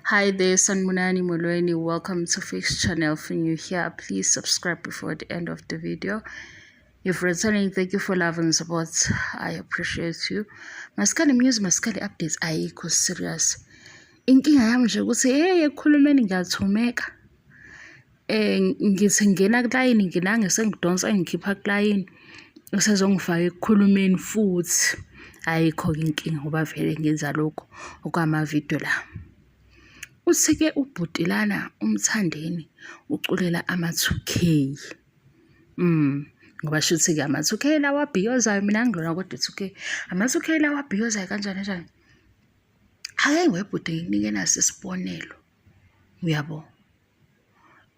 Hi there, Sanbonani Molweni. Welcome to Fix Channel. If you're new here, please subscribe before the end of the video. If returning, thank you for love and support. I appreciate you. Maskandi Music, Maskandi updates ayikho serious. Inkinga yami nje ukuthi hey ekukhulumeni ngiyathumeka. Ngithi ngingena kulayini nginange sengidonsa engikhipha kulayini usezongifaka ekukhulumeni futhi. Ayikho-ke inkinga ngoba vele ngenza lokhu okwamavidiyo la. Uthi-ke ubhuti lana uMthandeni uculela ama-two K. Ngoba shuthi-ke ama-two K lawa abhiyozayo mina angilona kodwa i-two K. Ama-two K lawa abhiyozayo kanjani kanjani. Ake webhuti ngikunike nasi isibonelo, uyabo?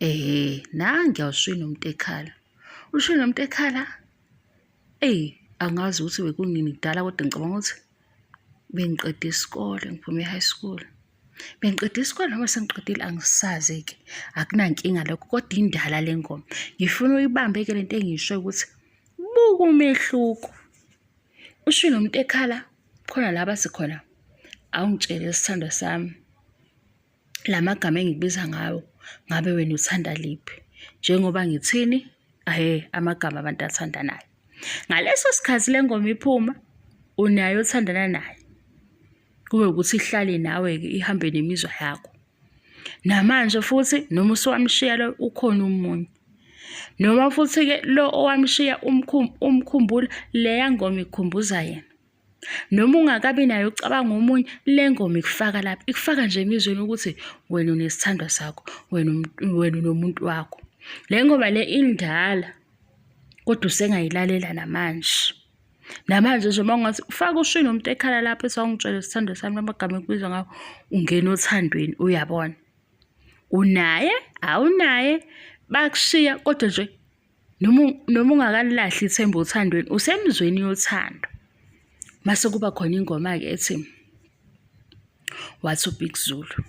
Ehhe, nangiya ushwini umuntu ekhala. Ushwini umuntu ekhala, eyi angazi ukuthi bekunini kudala kodwa ngicabanga ukuthi bengiqeda isikole ngiphume e-high school. Bengiqeda isikole noma sengiqedile angisazi-ke, akunankinga lokho kodwa indala le ngoma. Ngifuna uyibambe-ke le nto engiyishoyo ukuthi buka umehluko. Ushwini umuntu ekhala khona la bathi khona awungitshele sithandwa sami. La magama engikubiza ngawo ngabe wena uthanda liphi? Njengoba ngithini? Ahhe, amagama abantu athandanayo. Ngaleso sikhathi le ngoma iphuma, unaye othandana naye. Kube ukuthi ihlale nawe-ke ihambe nemizwa yakho. Namanje futhi noma usuwamshiya lo ukhona omunye. Noma futhi-ke lo owamshiya umkhumbula leya ngoma ikukhumbuza yena. Noma ungakabi naye ucabanga omunye, le ngoma ikufaka lapha, ikufaka nje emizweni ukuthi wena unesithandwa sakho, wena wena unomuntu wakho. Le ngoma le indala kodwa usengayilalela namanje. Namanje nje uma ungathi ufake ushini umuntu ekhala lapho ethi awungitshele sithandwa sami amagama ekubizwa ngawo, ungena othandweni uyabona. Unaye, awunaye, bakushiya kodwa nje Noma noma ungakalilahli ithemba othandweni, usemzweni yothando. Mase kuba khona ingoma-ke ethi wathi uBig Zulu.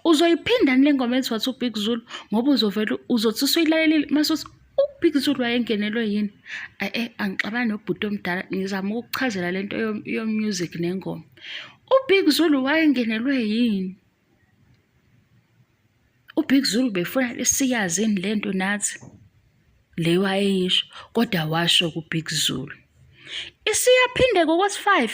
Uzoyiphinda le ngoma ethi wathi uBig Zulu ngoba uzovele uzothi usuyilalelile mase uthi uBig Zulu wayengenelwe yini? Eh angixabani nobhuti omdala ngizama ukukuchazela lento yo-music nengoma. UBig Zulu wayengenelwe yini? UBig Zulu ubefuna siyazi yini le nto nathi le wayeyisho kodwa washo kuBig Zulu. Isiyaphinde kokwesi-five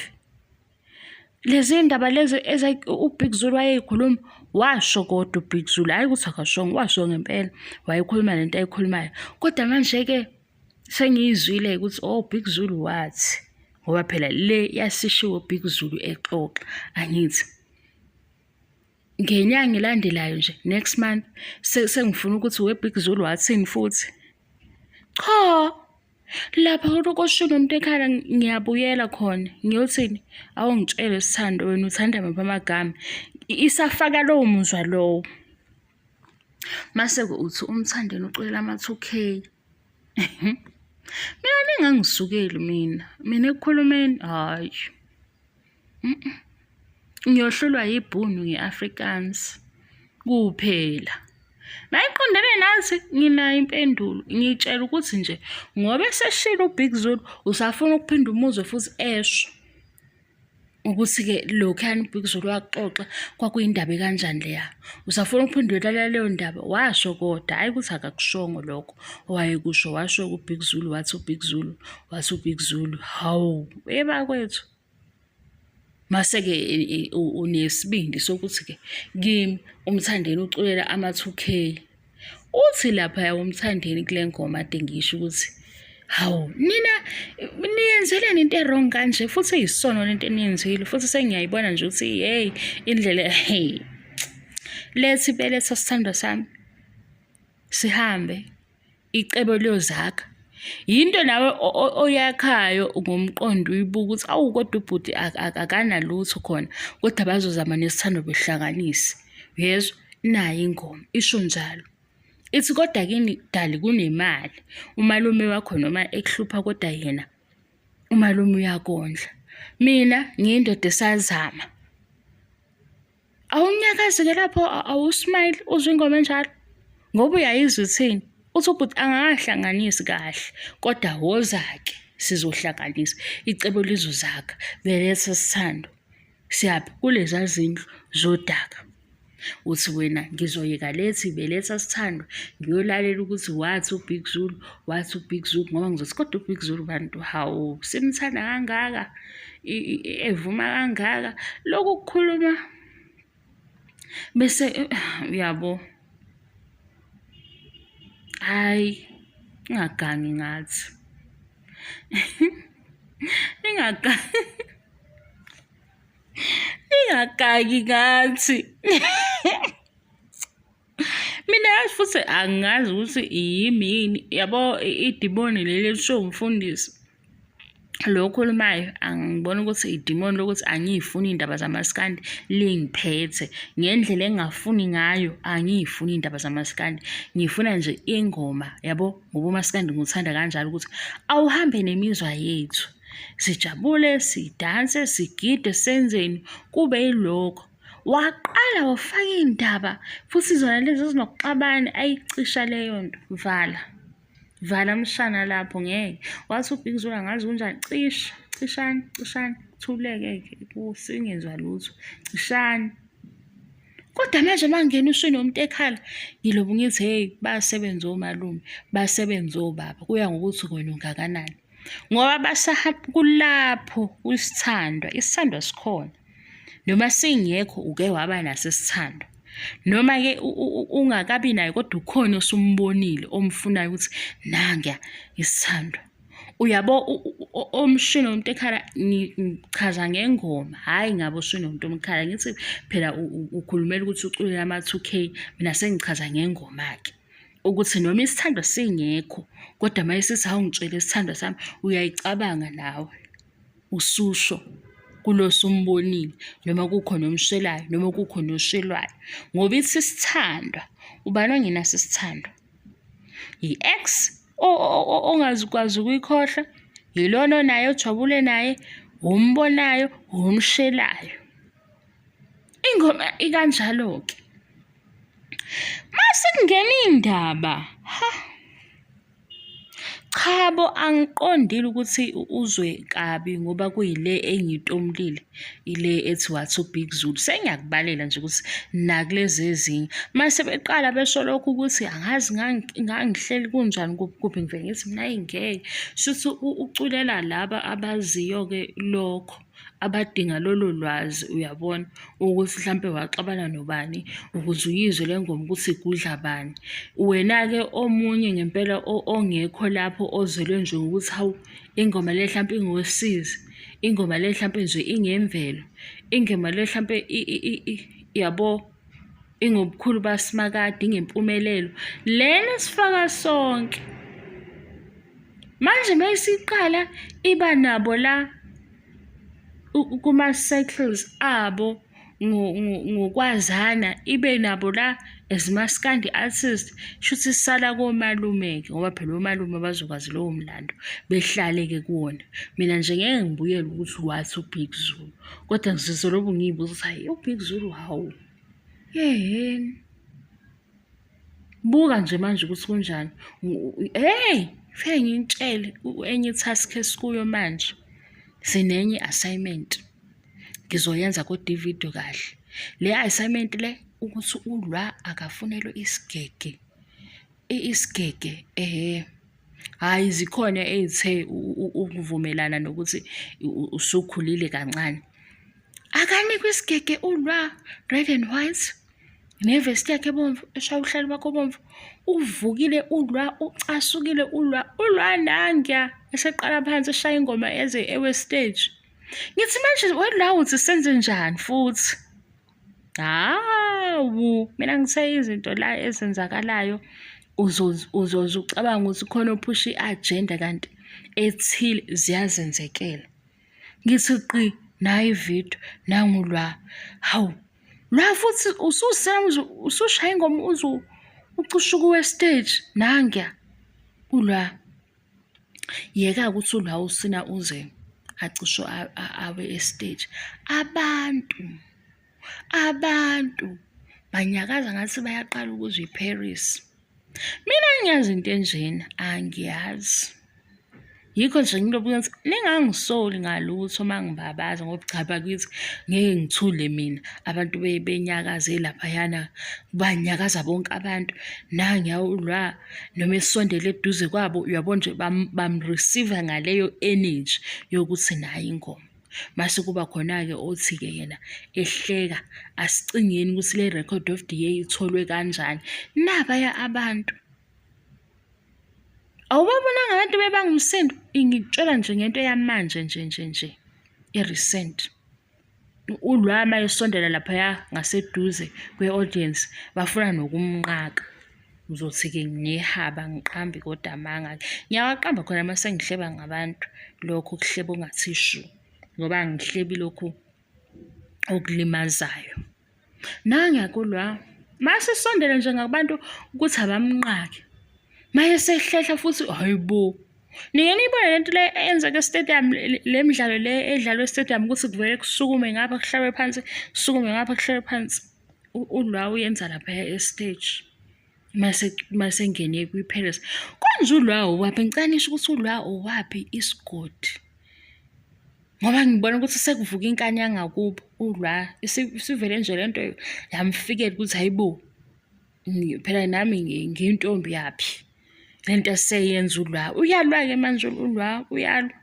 lezi ndaba lezi uBig Zulu wayeyikhuluma washo kodwa uBig Zulu hhayi ukuthi akashongo washo ngempela wayekhuluma lento ayikhulumayo kodwa manje-ke sengiyizwile ukuthi oh Big Zulu wathi ngoba phela le yasishiwo Big Zulu exoxa angithi Ngenyanga elandelayo nje next month sengifuna ukuthi we-Big Zulu wathini futhi. Cha, lapha koshuni umuntu ekhaya ngiyabuyela khona ngiyothini awungitshele sithando wena uthanda maphi amagama. Isafaka lowo muzwa lowo. Mase-ke uthi uMthandeni uculela ama-two K. Mina ningangisukeli mina, mina ekukhulumeni hhayi. Ngiyohlulwa yibhunu nge-Afrikaans kuphela. Mayiqondene nathi nginayo impendulo ngitshela ukuthi nje ngoba eseshilo uBig Zulu usafuna ukuphinda umuzwe futhi esho ukuthi-ke lokhuyana uBig Zulu waxoxa kwakuyindaba ekanjani leya. Usafuna ukuphinda uyolalela leyo ndaba washo kodwa hhayi ukuthi akakushongo lokho owayekusho washo kuBig Zulu wathi uBig Zulu wathi uBig Zulu hawu ebakwethu. Mase-ke unesibindi sokuthi-ke kimi uMthandeni uculela ama-two K. Uthi laphaya uMthandeni kule ngoma ade ngisho ukuthi hawu nina niyenzeleni into e-wrong kanje futhi iyisono lento eniyenzile futhi sengiyayibona nje ukuthi hey indlela hey lethi beletha sithandwa sami sihambe icebo liyozakha. Yinto nawe oyakhayo ngomqondo uyibuka ukuthi awu kodwa ubhuti akanalutho khona kodwa bazozama nesithando behlanganise. Uyezwa? Nayi ingoma isho njalo. Ithi kodwa kini dali kunemali. Umalume wakho noma ekuhlupha kodwa yena umalume uyakondla. Mina ngiyindoda esazama. Awunyakazi-ke lapho awusmile uzwe ingoma enjalo ngoba uyayizwa ithini. Uthi ubhuti angakahlanganisi kahle kodwa woza-ke sizohlanganisa icebo lizozakha beletha sithando. Siyaphi? Kuleza zindlu zodaka. Uthi wena ngizoyeka lethi beletha sithandwa ngiyolalela ukuthi wathi uBig Zulu, wathi uBig Zulu ngoba ngizothi kodwa uBig Zulu bantu hawu simthanda kangaka evuma kangaka lokhu kukhuluma bese uyabo hhayi ingagangi ngathi ingagangi Ningagaki ngathi. Mina yazi futhi angazi ukuthi yimi yini yabo idimoni leli elishiwo umfundisi lo okhulumayo angibona ukuthi idimoni lokuthi angiyifuni iy'ndaba zamaskandi lingiphethe ngendlela engingafuni ngayo angiyifuni iy'ndaba zamaskandi ngifuna nje ingoma yabo ngoba umaskandi ngiwuthanda kanjalo ukuthi awuhambe nemizwa yethu Sijabule, sidanse, sigide, senzeni kube yilokho. Waqala wafaka iy'ndaba futhi zona lezi ezinokuxabana ayicisha leyo nto. Vala, vala mshana lapho ngeke. Wathi uBig Zulu angazi kunjani, cisha, cishani, cishani, kuthuleke-ke singezwa lutho, cishani. Kodwa manje uma ngingena uswini womuntu ekhala, ngilobu ngithi hheyi basebenza omalume, basebenza obaba, kuya ngokuthi wena ungakanani. Ngoba kulapho kwisithandwa, isithandwa sikhona. Noma singekho uke waba naso isithandwa. Noma-ke ungakabi nayo kodwa ukhona osumbonile omfunayo ukuthi nanguya isithandwa. Uyabo omshini womuntu ekhala ngichaza ngengoma, hhayi ngabe ushini womuntu omkhala. Ngithi phela ukhulumela ukuthi uculele ama-two K, mina sengichaza ngengoma-ke. Ukuthi noma isithandwa singekho kodwa uma esithi awungitshele isithandwa sami, uyayicabanga nawe ususho kulo osumbonile noma kukhona omshelayo noma kukhona oshelwayo. Ngoba ithi isithandwa, ubani ongenaso isithandwa? I-ex ongazikwazi ukuyikhohlwa, yilona onaye ojabule naye, ombonayo, omshelayo. Ingoma ikanjalo-ke. Mase kungena iy'ndaba, ha! Chabo, angiqondile ukuthi uzwe kabi ngoba kuyile engiyitomulile, ile ethi wathi uBig Zulu. Sengiyakubalela nje ukuthi nakulezi ezinye. Mase beqala besho lokhu ukuthi angazi ngangihleli kunjani kuphi kuphi ngivele ngithi mina hhayi ngeke. Shuthi uculela laba abaziyo-ke lokho. Abadinga lolo lwazi uyabona ukuthi hlampe waxabana nobani ukuze uyizwe le ngoma ukuthi igudla bani. Wena-ke omunye ngempela ongekho lapho ozelwe nje ukuthi hawu ingoma le hlampe ingosizi, ingoma le hlampe nje ingemvelo, ingoma le hlampe yabo ingobukhulu basimakade, ingempumelelo. Lena sifaka sonke. Manje mayisiqala iba nabo la kuma-circles abo ngokwazana ibe nabo la as maskandi artist shuthi sisala komalume-ke ngoba phela omalume bazokwazi lowo mlando behlale-ke kuwona. Mina nje ngeke ngibuyele ukuthi wathi uBig Zulu kodwa ngizolobu ngiyibuza ukuthi hayi uBig Zulu hawu yehheni. Buka nje manje ukuthi kunjani. Hey, fike ngintshele enye i-task esikuyo manje. Sinenye i-assignment. Ngizoyenza kodwa ividiyo kahle. Le assignment le ukuthi ulwa akafunelwe isigege. Isigege ehhe. Hhayi zikhona ey'the ukuvumelana nokuthi usukhulile kancane. Akanikwe isigege ulwa red and white. Nevesti yakhe ebomvu eshaya uhlali bakhe obomvu. Uvukile ulwa, ucasukile ulwa, ulwa nangiya eseqala phansi eshaya ingoma eze ewe stage. Ngithi manje wena uthi senze njani futhi? Hawu, mina ngithe izinto la ezenzakalayo uzoze ucabanga ukuthi khona ophusha i-agenda kanti ethile ziyazenzekela. Ngithi qi nayi ividiyo nangu lwa. Hawu, la futhi ususenza usushaya ingoma uze ucishe ukuwa esiteji nangiya ulwa. Yeka-ke ukuthi ulwa usina uze acishe awe esiteji. Abantu, abantu banyakaza ngathi bayaqala ukuzwa i-Paris. Mina angiyazi into enjena, angiyazi. Yikho nje ngilobu ngithi ningangisoli ngalutho uma ngibabaza ngoba cha bakithi ngeke ngithule mina abantu benyakaze laphayana banyakaza bonke abantu nangiya ulwa noma esondele eduze kwabo uyabona nje bam-receive ngaleyo energy yokuthi nayo ingoma. Mase kuba khona-ke othi-ke yena ehleka asicingeni ukuthi le record of the year itholwe kanjani. Nabaya abantu. Awubabonanga abantu bebanga umsindo? Ngikutshela nje ngento yamanje nje nje nje e-recent. Ulwa esondela laphaya ngaseduze kwe-audience bafuna nokumnqaka. Ngizothi-ke nginehaba angiqambi kodwa amanga-ke. Ngiyawaqamba khona uma sengihleba ngabantu lokho kuhleba okungathi shu ngoba angihlebi lokhu okulimazayo. Nangiyakulwa masisondele nje ngakubantu ukuthi abamnqake. Mayesehlehla futhi hayi bo. Nike niyibone lento le eyenzeka e-stadium le midlalo le edlalwa e-stadium ukuthi kuvele kusukume ngapha kuhlalwe phansi, kusukume ngapha kuhlalwe phansi. Ulwa uyenza laphaya e-stage. Mase masengene kwi-Paris. Konje ulwa owaphi? Ngicela nisho ukuthi ulwa owaphi isigodi. Ngoba ngibona ukuthi sekuvuka inkani yangakubo ulwa isivele nje lento yamfikela ukuthi hayibo phela nami ngiyintombi yaphi le nto eseyenza ulwa uyalwa-ke manje ulwa uyalwa.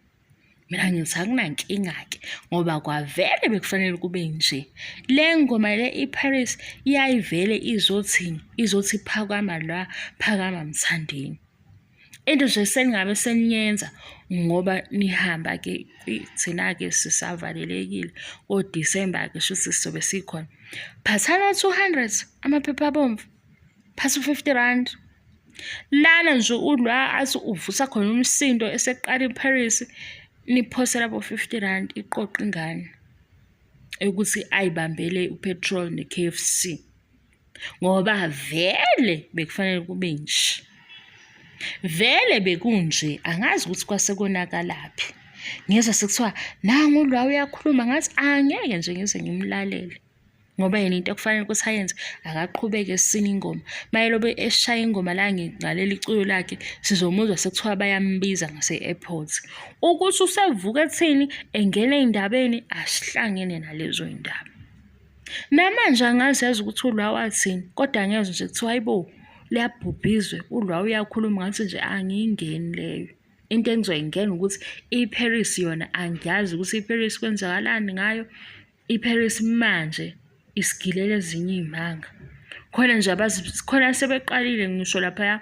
Mina ngithi akunankinga-ke ngoba kwavele bekufanele kube nje. Le ngoma le iParis yayivele izothini? Izothi phakama la, phakama Mthandeni. Into nje seningabe seniyenza ngoba nihamba-ke thina-ke sisavalelekile koDisemba-ke shuthi sizobe sikhona. Phathani o-200 amaphepha abomvu, phatha u-50 rand. Lana nje ulwa athi uvusa khona umsindo eseqala iParis niphose labo 50 rand iqoqe ingane ukuthi ayibambele upetrol ne-K_F_C. Ngoba vele bekufanele kube nje. Vele bekunje angazi ukuthi kwase konakalaphi. Ngezwa sekuthiwa nangu ulwa uyakhuluma ngathi angeke nje ngize ngimlalele. Ngoba yena into ekufanele ukuthi ayenze akaqhubeke esina ingoma. Mayelobe eshaya ingoma la ngaleli culo lakhe sizomuzwa sekuthiwa bayambiza ngase-airport. Ukuthi usevuka ethini engena ey'ndabeni asihlangene nalezo y'ndaba. Namanje angazi yazi ukuthi uLwa wathini kodwa ngezwa nje kuthiwa hayibo liyabhubha izwe uLwa uyakhuluma ngathi nje angiyingeni leyo. Into engizoyingena ukuthi iParis yona angiyazi ukuthi iParis kwenzakalani ngayo. IParis manje isigilela ezinye iy'manga. Khona nje abazi khona sebeqalile ngisho laphaya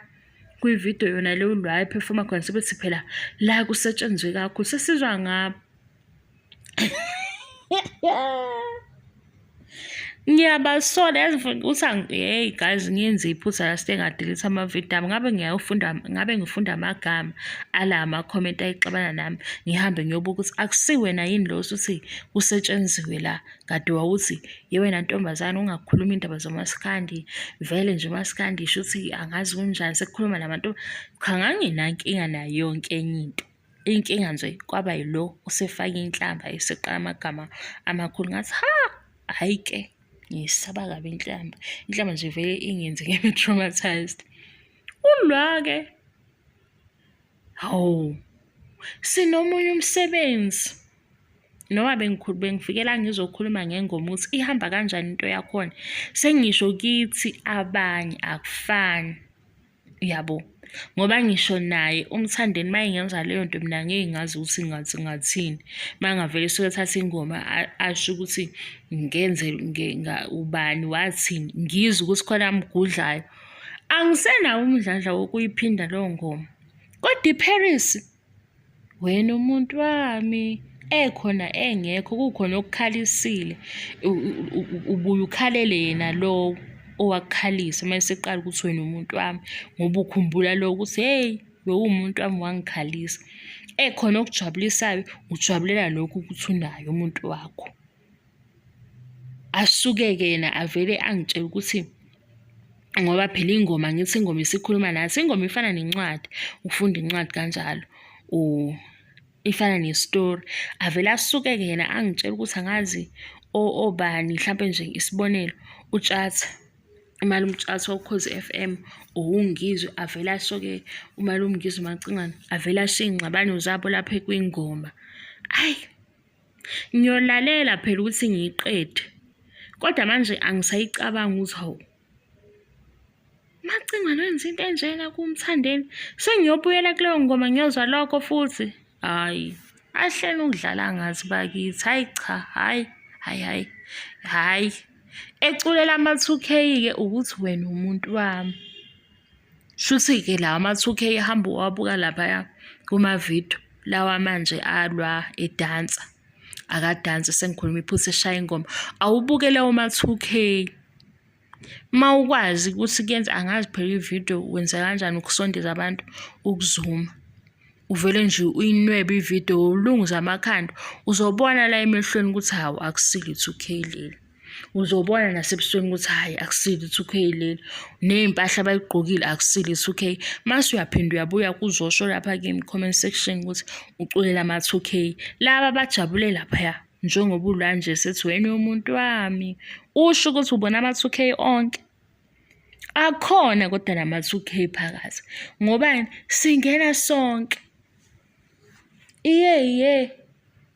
kwividiyo yona le uLwa ephefoma khona sebethi phela la kusetshenzwe kakhulu sesizwa ngabo. Ngiyabasola yazi ukuthi hey guys ngiyenze iphutha la site ngadelete amavidiyo ami ngabe ngiyawufunda ngabe ngifunda amagama ala ama-comment ayixabana nami ngihambe ngiyobuka ukuthi akusiwena yini lo osuthi kusetshenziwe la kade wawuthi ye wena ntombazane ungakhuluma indaba zomaskandi vele nje umaskandi shuthi angazi kunjani sekukhuluma nabantu cha nganginankinga nayo yonke enye into. Inkinga nje kwaba yilo osefake inhlamba eseqala amagama amakhulu ngathi ha hhayi ke ngiyisaba kabi inhlamba. Inhlamba nje vele ingenze ngibe traumatised. Ulwa-ke hawu sinomunye umsebenzi noma bengifikela ngizokhuluma ngengoma ukuthi ihamba kanjani into yakhona sengisho kithi abanye akufani. Uyabo? Ngoba ngisho naye uMthandeni uma engenza leyo nto mina ngeke ngazi ukuthi ngathi ngathini. Uma ngavele esuke ethatha ingoma asho ukuthi ngenze ubani wathini, ngizwe ukuthi khona amgudlayo. Angisenawo umdlandla wokuyiphinda leyo ngoma. Kodwa iParis Wena umuntu wami ekhona engekho kukhona okukhalisile ubuye ukhalele yena lowo owakukhalisa uma eseqala ukuthi wena umuntu wami ngoba ukhumbula lo ukuthi hheyi bewumuntu wami wangikhalisa. Ekhona okujabulisayo ujabulela lokhu ukuthi unaye umuntu wakho. Asuke-ke yena avele angitshele ukuthi ngoba phela ingoma ngithi ingoma isikhuluma nathi, ingoma ifana nencwadi, ufunda incwadi kanjalo ifana nesitori. Avele asuke-ke yena angitshele ukuthi angazi obani mhlampe nje isibonelo, uTshatha. Umalume uTshatha woKhozi F_M or uNgizwe avele asho-ke umalume uNgizwe Macingwane avele asho iy'ngxabano zabo lapha kwingoma. Ayi, ngiyolalela phela ukuthi ngiyiqede kodwa manje angisayicabangi ukuthi hawu, Macingwane wenza into enjena kuMthandeni, sengiyobuyela kuleyo ngoma ngiyozwa lokho futhi. Hhayi, ahleni ukudlala ngathi bakithi, hhayi cha, hhayi, hhayi, hhayi, hhayi. Eculela ama-two K-ke ukuthi wena umuntu wami. Shuthi-ke lawa ama-two K hamba uwabuka laphaya kumavidiyo lawa manje alwa edansa. Akadansi sengikhuluma iphutha eshaya ingoma. Awubuke lawo ma-two K. Uma ukwazi ukuthi kuyenza angazi phela ividiyo wenza kanjani ukusondeza abantu ukuzuma. Uvele nje uyinwebe ividiyo ulunguze amakhanda uzobona la emehlweni ukuthi hawu akusilo i-two K leli. Uzobona nasebusweni ukuthi hhayi akusilo i-two K leli. Ney'mpahla abayigqokile akusilo i-two K. Mase uyaphinda uyabuya kuzosho lapha kimi comment section ukuthi uculela ama-two K. Laba abajabule laphaya. Njengoba ulwa nje sethi wena umuntu wami, usho ukuthi ubona ama-2K onke. Akhona kodwa nama-2K phakathi. Ngobani? Singena sonke. Iye iye,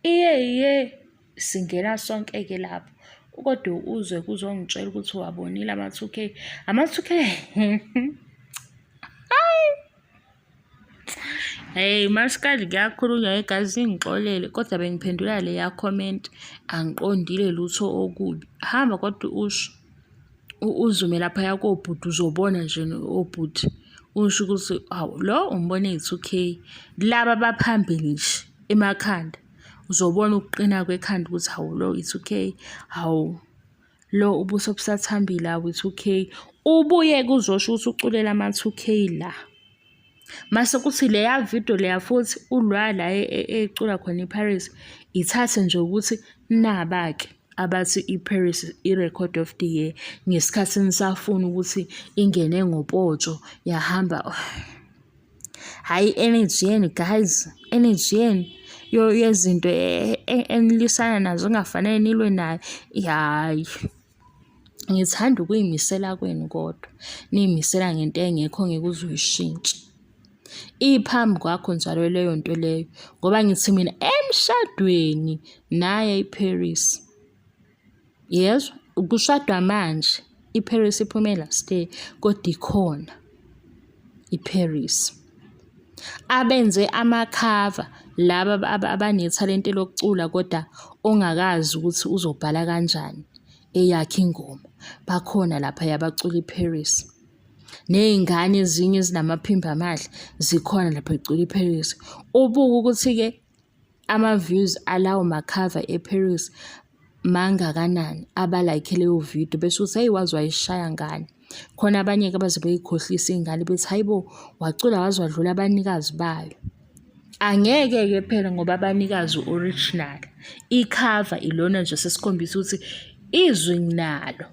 iye iye, singena sonke-ke lapho. Kodwa uzwe kuzongitshela ukuthi uwabonile ama-2K. Ama-2K hayi. Hey maskandi kuyakhulunywa igazi ngixolele kodwa bengiphendula leya comment angiqondile lutho okubi. Hamba kodwa usho uzume laphaya kobhuti uzobona nje obhuti usho ukuthi hawu lo umbone eyi-two K laba abaphambili nje emakhanda uzobona ukuqina kwekhanda ukuthi hawu lo i-two K hawu. Lo ubuso obusathambile awu i-2K. Ubuye kuzosho ukuthi uculela ama-2K la. Mase kuthi leya video leya futhi ulwa la e, e, ecula khona iParis ithathe nje ukuthi naba-ke abathi iParis i-record of the year ngesikhathi nisafuna ukuthi ingene ngopotsho yahamba. Hhayi i-energy yenu guys, energy yenu yezinto e, e, enilwisana nazo engafanele nilwe nayo, hhayi. Ngithanda ukuyimisela kwenu kodwa, niyimisela ngento engekho ngeke uze uyishintshe. Iphambi kwakho njalo leyo nto leyo, ngoba ngithi mina emshadweni naye iParis. Yezwa, kushadwa manje iParis iphume last year kodwa ikhona iParis. Abenze amakhava laba abanethalente lokucula kodwa ongakazi ukuthi uzobhala kanjani eyakhe ingoma, bakhona laphaya abacula iParis. Ney'ngane ezinye ezinamaphimbo amahle zikhona lapha y'cula iParis. Ubuke ukuthi-ke ama-views alawo ma-cover e-Paris mangakanani aba-like leyo video bese uthi hheyi waze wayishaya ngane. Khona abanye-ke abaze beyikhohlise iy'ngane bethi hhayi bo wacula waze wadlula abanikazi bayo. Angeke-ke phela ngoba abanikazi original. I-cover ilona nje sesikhombisa ukuthi izwi nginalo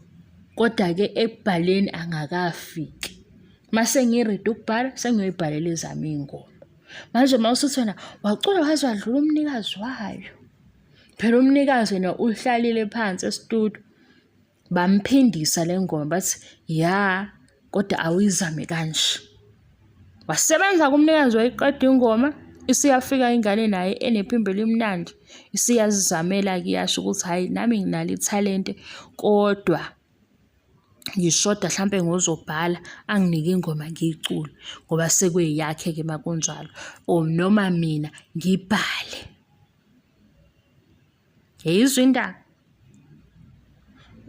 kodwa-ke ekubhaleni angakafiki. Mase ngiredi ukubhala sengiyoyibhalela ezami iy'ngoma. Manje uma usuthi wena wacula waze wadlula umnikazi wayo. Phela umnikazi yena uhlalile phansi esitudio bamphindisa le ngoma bathi ya kodwa awuyizame kanje. Wasebenza kumnikazi wayiqeda ingoma isiyafika ingane naye enephimbo elimnandi isiyazizamela-ke iyasho ukuthi hhayi nami nginalo ithalente kodwa ngishoda hlampe ngozobhala anginike ingoma ngiyicule ngoba sekweyakhe-ke uma kunjalo or noma mina ngibhale. Yayizwa indaba?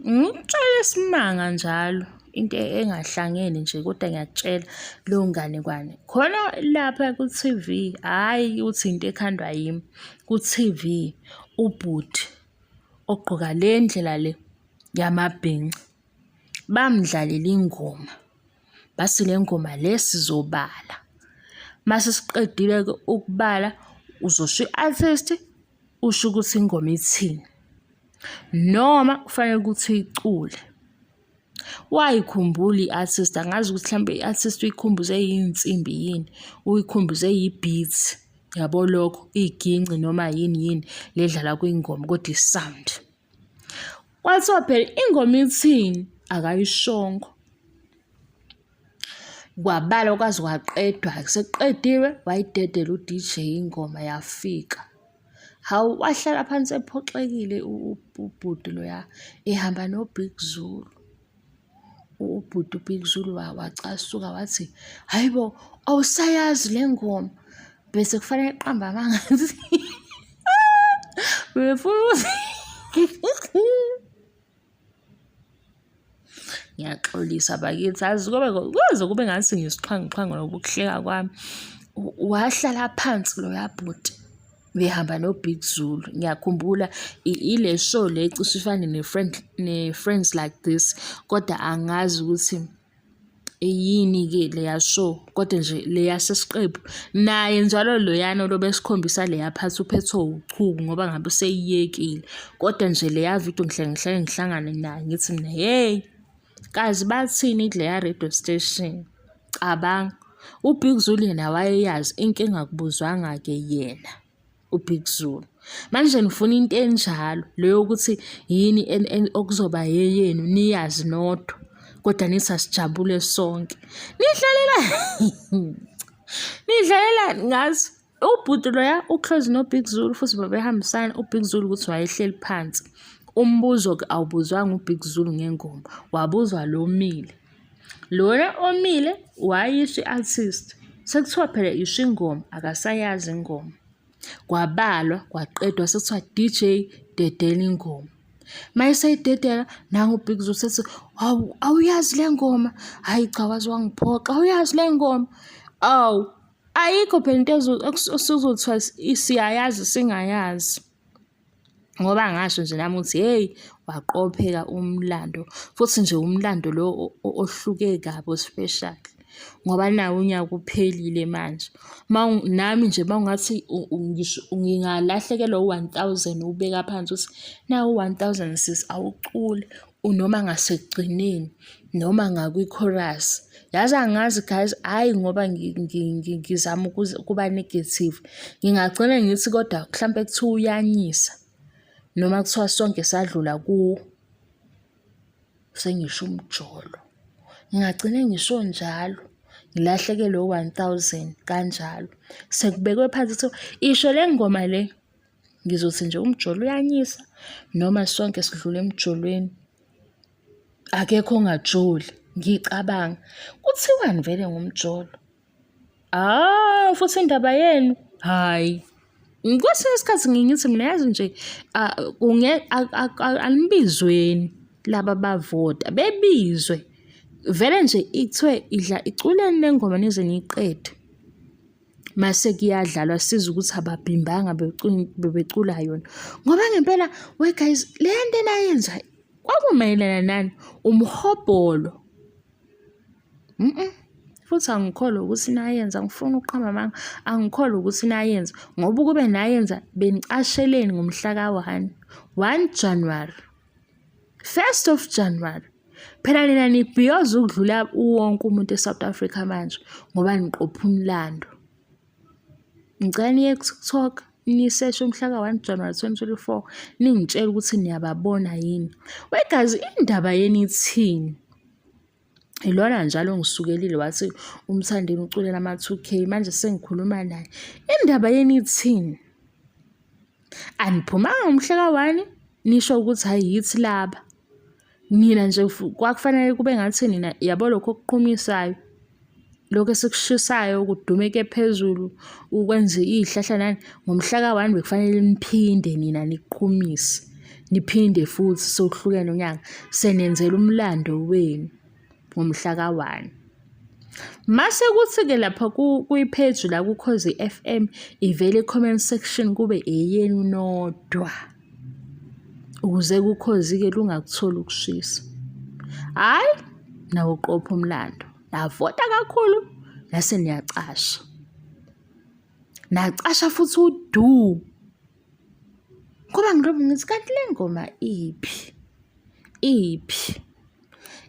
Ngikutshela isimanga njalo into engahlangene nje kodwa ngiyakutshela leyo nganekwane. Khona lapha ku-T_V, hhayi ukuthi into ekhandwa yimi, ku-T_V ubhuti ogqoka le ndlela le yamabhinca. Bamdlalela ingoma, bathi le ngoma le sizobala. Mase siqedile-ke ukubala, uzosho i-artist, usho ukuthi ingoma ithini. Noma kufanele ukuthi uyicule. Wayikhumbula i-artist, angazi ukuthi mhlampe i-artist uyikhumbuze iy'nsimbi yini, uyikhumbuze iyi-beat, yabo lokho, iginci noma yini yini le edlala kwingoma kodwa i-sound. Kwathiwa phela ingoma ithini akayishongo. Kwabalwa kwaze kwaqedwa-ke, sekuqediwe wayidedela u-D_J ingoma yafika. Hawu, wahlala phansi ephoxekile ubhuti loya ehamba noBig Zulu. Ubhuti uBig Zulu wacasuka wathi, hhayi bo, awusayazi le ngoma. Bese kufanele eqambe amanga bebefuna ukuthi Ngiyaxolisa bakithi azi kube kuze kube ngathi ngisixhwanguxhwangu nokuhleka kwami. Wahlala phansi loya bhuti behamba no-Big Zulu. Ngiyakhumbula ile show le ecishe ifane ne-friend ne-Friends Like This, kodwa angazi ukuthi Yini-ke leya show kodwa nje leya sesiqephu naye njalo loyana lobesikhombisa leya phathi uphethwe uchuku ngoba ngabe useyiyekile kodwa nje leya video ngihlale ngihlale ngihlangane naye ngithi mina hey kazi bathini kuleya radio station cabanga uBig Zulu yena wayeyazi inkinga akubuzwanga-ke yena. uBig Zulu. Manje nifuna into enjalo leyo ukuthi yini okuzoba yeyenu niyazi nodwa kodwa nithi asijabule sonke. Nidlalela nidlalela ngazi ubhuti loya uclose noBig Zulu futhi babehambisana uBig Zulu ukuthi wayehleli phansi. Umbuzo-ke awubuzwanga uBig Zulu ngengoma, wabuzwa lo omile. Lona omile wayisho i-artist. Sekuthiwa phela isho ingoma, akasayazi ingoma. Kwabalwa kwaqedwa sekuthiwa D_J dedela ingoma. Uma eseyidedela nangu uBig Zulu sethi, hawu awuyazi le ngoma? Hhayi cha waze wangiphoxa, awuyazi le ngoma? Awu, ayikho phela into esizothiwa siyayazi singayazi. Ngoba ngasho nje nami ukuthi hheyi waqopheka umlando futhi nje umlando lo ohluke kabi o-special ngoba nawu unyaka uphelile manje. Nami nje uma ungathi ngisho ngingalahlekelwa u-one thousand uwubeka phansi uthi nawu u-one thousand sisi awucule noma ngasekugcineni noma ngakwi-chorus. Yazi angazi guys, hhayi ngoba ngizama ukuba negative. Ngingagcina ngithi kodwa mhlampe kuthiwa uyanyisa noma kuthiwa sonke sadlula kuwo, sengisho umjolo. Ngingagcine ngisho njalo, ngilahlekelwe u-one thousand kanjalo. Sekubekwe phansi kuthiwa isho le ngoma le. Ngizothi nje umjolo uyanyisa noma sonke sidlula emjolweni. Akekho ongajoli, ngicabanga. Kuthiwani vele ngomjolo? Ah, futhi indaba yenu, hhayi. Kwesinye isikhathi ngiye ngithi mina yazi nje anibizweni laba bavota, bebizwe. Vele nje kuthiwe idla iculeni le ngoma nize niyiqede. Mase kuyadlalwa sizwe ukuthi ababhimbanga bebecula yona. Ngoba ngempela we guys le nto enayenza kwakumayelana nani? Umhobholo. Futhi angikholwa ukuthi nayenza, angifuni ukuqamba amanga, angikholwa ukuthi nayenza ngoba ukube nayenza benicasheleni ngomhla ka-one, one January. First of January. Phela nina nibhiyoza ukudlula wonke umuntu e-South Africa manje ngoba niqopha umlando. Ngicela niye ku-TikTok niseshe umhla ka-1 January 2024 ningitshele ukuthi niyababona yini. Wegazi indaba yenu ithini? Ilona njalo ongisukelile wathi uMthandeni uculela ama-2K manje sengikhuluma naye. Indaba yenu ithini? Aniphumanga ngomhla ka-one nisho ukuthi hhayi yithi laba. Nina nje kwakufanele kube ngathi nina yabo lokhu okuqhumisayo, lokhu esikushisayo kudumeke phezulu ukwenza iy'hlahla nani, ngomhla ka-one bekufanele niphinde nina niqhumise, niphinde futhi sewuhlukene unyaka, senenzela umlando wenu ngomhla ka-one. Mase kuthi-ke lapha kwi-page la kuKhozi F_M ivele i-comment section kube eyenu nodwa ukuze kuKhozi-ke lungakutholi ukushisa. Hhayi, nawuqopha umlando, navota kakhulu nase niyacasha. Nacasha futhi udu. Ngoba ngilokhu ngithi kanti le ngoma iphi? Iphi?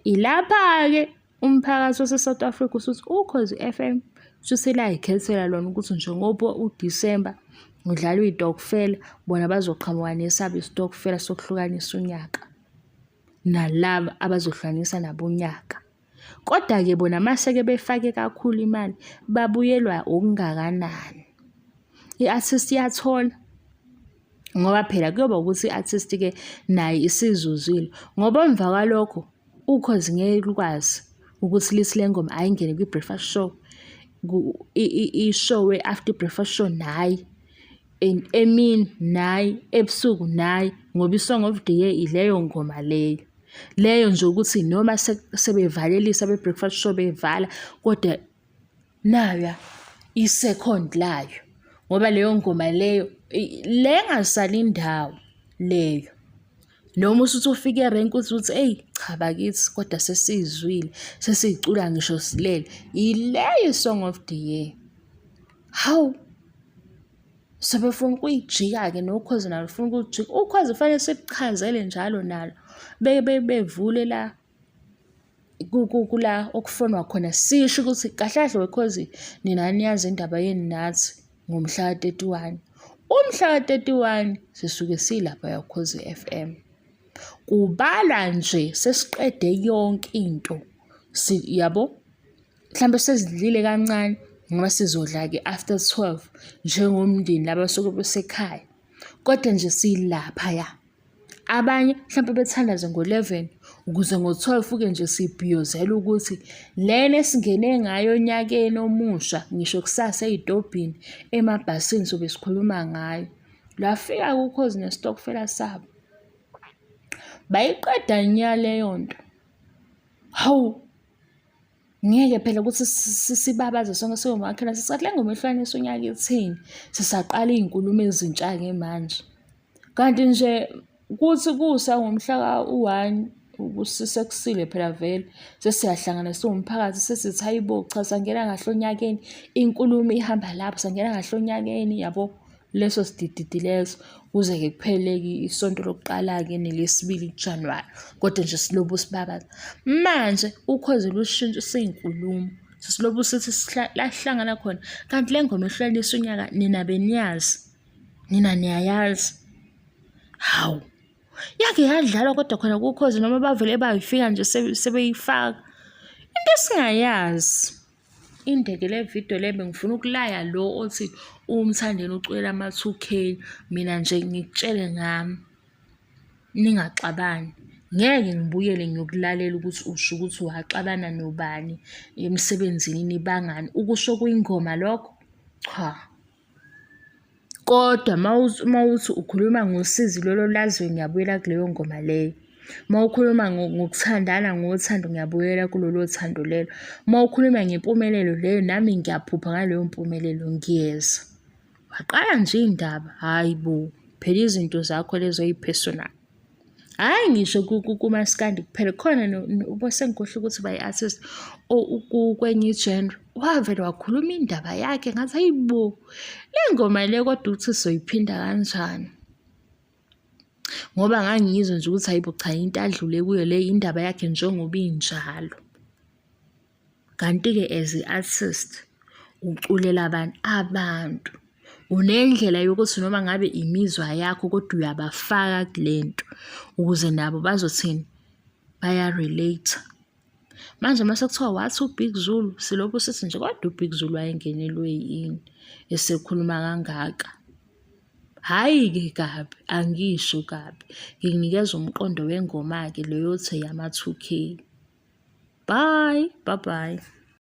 Ilapha-ke umphakathi wase-South Africa usuthi Ukhozi F_M shuthi layikhethela lona ukuthi njengoba uDisemba udlalwa iy'tokufela, bona bazoqhamuka nesabo isitokufela sokuhlukanisa unyaka. Nalaba abazohlukanisa nabo unyaka. Kodwa-ke bona mase-ke befake kakhulu imali babuyelwa okungakanani? I-artist iyathola ngoba phela kuyoba ukuthi i-artist-ke naye isizuzile ngoba emva kwalokho Ukhozi ngeke lukwazi ukuthi lithi le ngoma ayingene kwi-breakfast show ishowe after i-breakfast show nayi emini nayi ebusuku nayi ngoba i-song of the year ileyo ngoma leyo. Leyo nje ukuthi noma sebevalelisa abe-breakfast show bevala kodwa Naya i-second layo ngoba leyo ngoma leyo le engasali indawo leyo. Noma usuthi ufika erenki uthi uthi eyi cha bakithi kodwa sesiyizwile sesiyicula ngisho silele. Yileyo i-song of the year. Hawu! Sebefuna ukuyijika-ke noKhozi nalo lufuna ukujika. Ukhozi kufanele sikuchazele njalo nalo bevule la kula okufonwa khona sisho ukuthi kahle kahle weKhozi nina aniyazi indaba yenu nathi ngomhla ka-31. Umhla ka-31 sisuke silaphaya kuKhozi F_M. Kubalwa nje sesiqede yonke into yabo, mhlampe sesidlile kancane ngoba sizodla-ke after 12 njengomndeni laba abasuke besekhaya, kodwa nje silaphaya. Abanye mhlampe bethandaze ngo-11 ukuze ngo-12-ke nje sibhiyozele ukuthi lena esingene ngayo onyakeni omusha ngisho kusasa ey'tobhini, emabhasini sobe sikhuluma ngayo. Lwafika-ke uKhozi nesitokufela sabo, bayiqeda nya leyo nto. Hawu! Ngeke phela ukuthi sibabaze sonke siwomakhelwane sithi le ngoma ehlukanisa unyaka ithini? Sisaqala iy'nkulumo ezintsha-ke manje. Kanti nje kuthi kusa ngomhla ka-one sekusile phela vele sesiyahlangana siwumphakathi sesithi hhayi bo cha sangena kahle onyakeni, inkulumo ihamba lapho sangena kahle onyakeni yabo. Leso sidididi leso kuze-ke kuphele-ke isonto lokuqala-ke nelesibili kuJanuwari, kodwa nje silobu sibabaza. Manje ukhozi lushintsha iy'nkulumo, sesilobu sithi la sihlangana khona, kanti le ngoma ehlukanisa unyaka nina beniyazi, nina niyayazi. Hawu, yake yadlalwa kodwa khona kuKhozi noma bavele bayifika nje sebeyifaka, into esingayazi. Indeke le video le bengifuna ukulaya lo othi uMthandeni ucwele ama-two K, mina nje ngikutshele ngami, ningaxabani. Ngeke ngibuyele ngiyokulalela ukuthi usho ukuthi waxabana nobani emsebenzini nibangani. Ukusho kuyingoma lokho? Cha. Kodwa mawuthi ukhuluma ngosizi lolo olaziyo ngiyabuyela kuleyo ngoma leyo. Uma ukhuluma ngokuthandana ngothando ngiyabuyela kulolo thando lelo. Uma ukhuluma ngempumelelo leyo nami ngiyaphupha ngaleyo mpumelelo ngiyeza. Waqala nje indaba, hhayi bo, phela izinto zakho lezo ey'personal. Hhayi ngisho kumaskandi kuphela khona sengikhohlwa ukuthi bayi-artist kwenye i-genre wavele wakhuluma indaba yakhe ngathi hayi bo le ngoma le kodwa ukuthi soyiphinda kanjani. Ngoba ngangiyizwa nje ukuthi hhayi bo cha into adlule kuyo le indaba yakhe njengoba injalo. Kanti-ke as i-artist uculela bani? Abantu. Unendlela yokuthi noma ngabe imizwa yakho kodwa uyabafaka kule nto ukuze nabo bazothini? Baya-relate-a. Manje uma sekuthiwa wathi uBig Zulu, silokhu sithi nje kodwa uBig Zulu wayengenelwe yini esekhuluma kangaka? Hhayi-ke kabi, angisho kabi. Ngikunikeza umqondo wengoma-ke leyo othi eyama-two K. Bye, bye bye.